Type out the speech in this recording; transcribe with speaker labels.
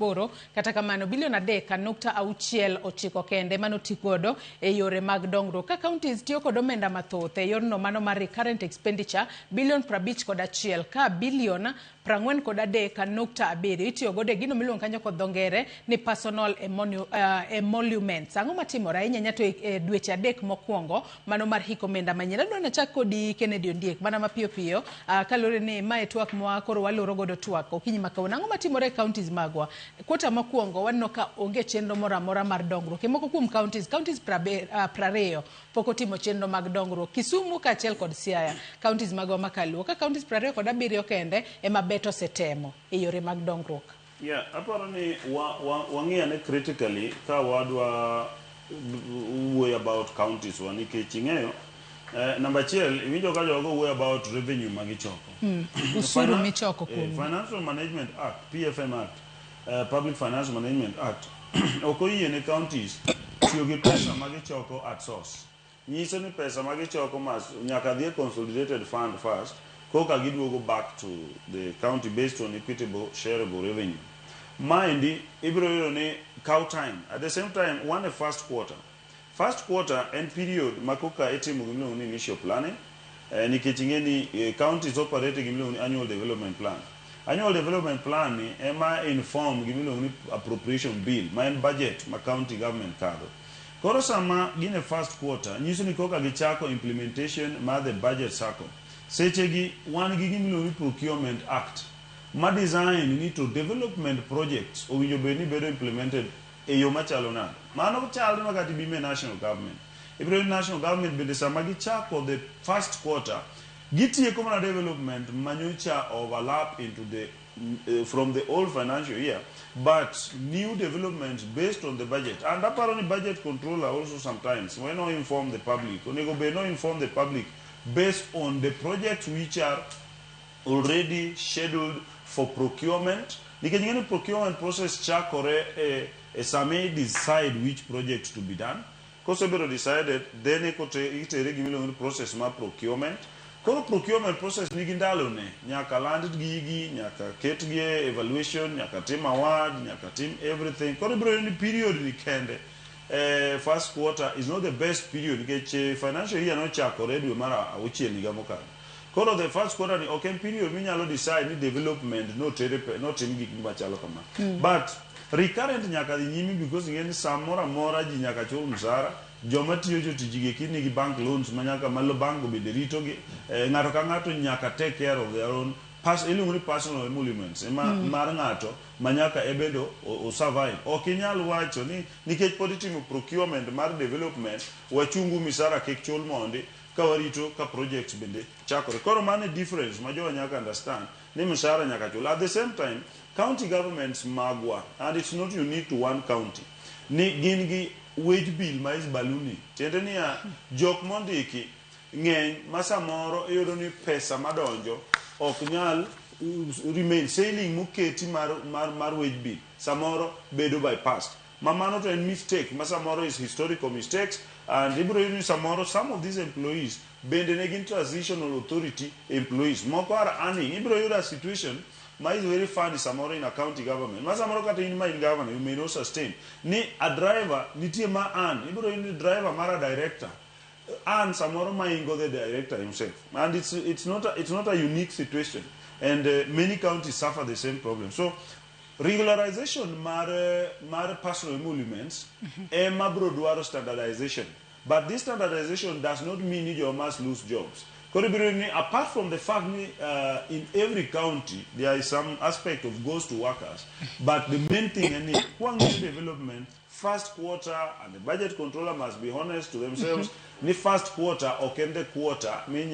Speaker 1: Boro, kata kamano bilion 3.69 kende mano godo e yore mag dongruok. Ka counties tiyo kod omenda mathoth e yorno mano mar recurrent expenditure bilion 51, ka bilion 43.7 itiyo godo e gino miluongo kanyo kod dho ngere ni personal emoluments. Ang'o matimore ahinya ahinya to e dweche 3 mokwongo mano mar hik omenda manyien? Adwa nachak kodi, Kennedy Ondiek, mana mapiyo piyo, kaluwore ni mae twak mwa koro waloro godo twak okinyi ma kawuono. Ang'o matimore e counties magwa? Quarter mokwongo waneno ka onge chenro moro amora mar dongruok. E moko kuom counties 20 pok otimo chenro mag dongruok. Kisumu kaachiel kod Siaya, counties magwa makaluo, ka counties 27 kende ema bet osetemo e yore mag dongruok.
Speaker 2: Yeah, aparo ni wang'i ane critically ka wadwa wuoyo about counties wa, nikech ing'eyo, namba achiel, iwinjo ka jogo wuoyo about revenue ma gichoko.
Speaker 1: Osuru michoko kuom
Speaker 2: Financial Management Act, PFM Act, Public Finance Management Act ok oyie ne counties tiyo gi pesa ma gichoko at source. Nyiso ni pesa ma gichoko mas nyaka dhi e consolidated fund first koka giduogo back to the county based on equitable shareable revenue. Maendi ibiro yudo ni kaw time. At the same time, wan e first quarter. First quarter en period ma koka itimo gimiluongo ni initial planning, nikech ing'e ni counties operate gimiluongo ni annual development plan. Annual development plan ni ema inform gimiluongo ni appropriation bill, ma en budget ma county government kadho. Koro sama gin e first quarter, nyiso ni koka gichako implementation mar the budget cycle. Sechegi wan gi gimiluongo ni Procurement Act ma design ni to development projects owinjo bed ni bedo implemented e yo machalo nade. Mano chal ma kata ibime national government. Ibiro yudo national government bende sama gichako the first quarter, gitieko mana development manyocha overlap into the from the old financial year, but new developments based on the budget. And aparo ni budget controller also sometimes, when o inform the public, onego bed no inform the public based on the projects which are already scheduled for procurement. Nikech ing'e ni procurement process chakore e sama i decide which project to be done. Kosebedo decided, then itere gimiluongo ni process mar procurement. Koro procurement process nigi ndalone, nyaka land gigi, nyaka ketgi e evaluation, nyaka tim award, nyaka tim everything. Koro ibiro yudo ni period ni kende, first quarter is not the best period, nikech financial year nochakore dwe mar auchiel higa mokalo. Koro the first quarter ni ok en period minyalo decide ni development notere notim gik machalo kama. But recurrent nyaka dhi nyime, because ing'e ni samoro amora ji nyaka chul msara, joma tiyo, jotich gi eki nigi bank loans ma nyaka ma bank go bende ritogi. Ng'ato ka ng'ato nyaka take care of their own iluongo ni personal emoluments ema mar ng'ato ma nyaka e bende o survive. Ok inyal wacho ni nikech pod itimo procurement mar development, wachungu misara kik chul mondi ka warito ka projects bende chakore. Koro mano e difference ma jowa nyaka understand ni mshahara nyaka chul. At the same time, county governments magwa, and it's not unique to one county, ni gin gi wage bill ma is ballooning. Tiende niya, jok mondiki ng'eny ma samoro iyudo ni pesa madonjo ok nyal remain ceiling moketi mar wage bill samoro bedo bypassed, ma mano to en mistake ma samoro is historical mistakes. And ibiro yudo ni samoro some of these employees bende ne gin transitional authority employees, moko are earning. Ibiro yudo a situation ma is very funny samoro in a county government ma samoro kata in ma in governor you may not sustain ni a driver nitie ma earn. Ibiro yudo ni driver mar a director earn samoro maingo the director himself, and it's not a unique situation, and many counties suffer the same problem. So regularization mar personal emoluments ema bro dwaro standardization, but this standardization does not mean ni jo must lose jobs. Koro ibiro ni apart from the fact ni in every county there is some aspect of ghost workers, but the main thing en ni kwang'iyo development first quarter, and the budget controller must be honest to themselves ni first quarter ok en the quarter minya